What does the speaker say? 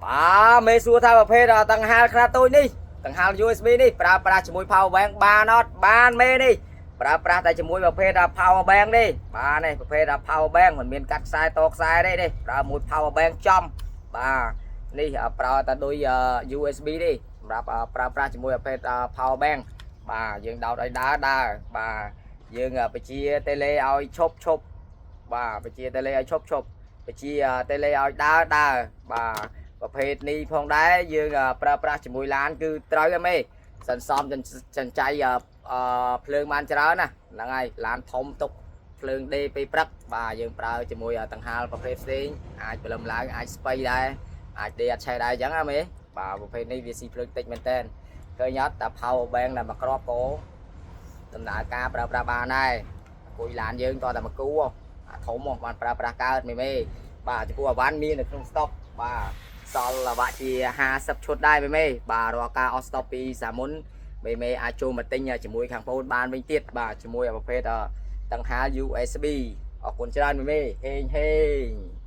បាទមេសួរថាប្រភេទតង្ហាលខ្នាតតូចនេះតង្ហាល USB នេះប្រើប្រាស់ជាមួយ power bank បានអត់បានមេនេះប្រើប្រាស់តែជាមួយប្រភេទ power bank នេះបាទនេះប្រភេទ power bank មិនមានកាត់ខ្សែតខ្សែទេនេះប្រើមួយ power bank ចំបាទនេះប្រើតែដូច USB ទេសម្រាប់ប្រើប្រាស់ជាមួយប្រភេទ power bank បាទយើងដោតឲ្យដើរដើរបាទយើងបញ្ជាតេឡេឲ្យឈប់ឈប់បាទបញ្ជាតេឡេឲ្យឈប់ឈប់បញ្ជាតេឡេឲ្យដើរដើរបាទប្រភេទនេះផងដែរយើងប្រើប្រាស់ជាមួយឡានគឺត្រូវហ្នឹងមេសន្សំចិញ្ចៃអឺភ្លើងបានច្រើនណាហ្នឹងហើយឡានធំទុកភ្លើងដេពេលព្រឹកបាទយើងប្រើជាមួយតង្ហាលប្រភេទផ្សេងអាចព្រលឹមឡើងអាចស្បៃដែរអាចដេអត់ឆេះដែរអញ្ចឹងណាមេបាទប្រភេទនេះវាស៊ីភ្លើងតិចមែនតើឃើញអត់តែ power bank ដែលមួយគ្រាប់ក៏ដំណើរការប្រើប្រាស់បានដែរគួយឡានយើងតតែមួយគូអាធំមកបានប្រើប្រាស់កើតមេមេបាទចំពោះអីវ៉ាន់មាននៅក្នុង stock បាទសល់អវៈជា50ឈុតដែរមេមេបាទរាល់ការអស់ stock ពីសាមុនមេមេអាចចូលមកទិញជាមួយខាងបងបានវិញទៀតបាទជាមួយប្រភេទតង្ហា USB អរគុណច្រើនមេមេហេងហេង។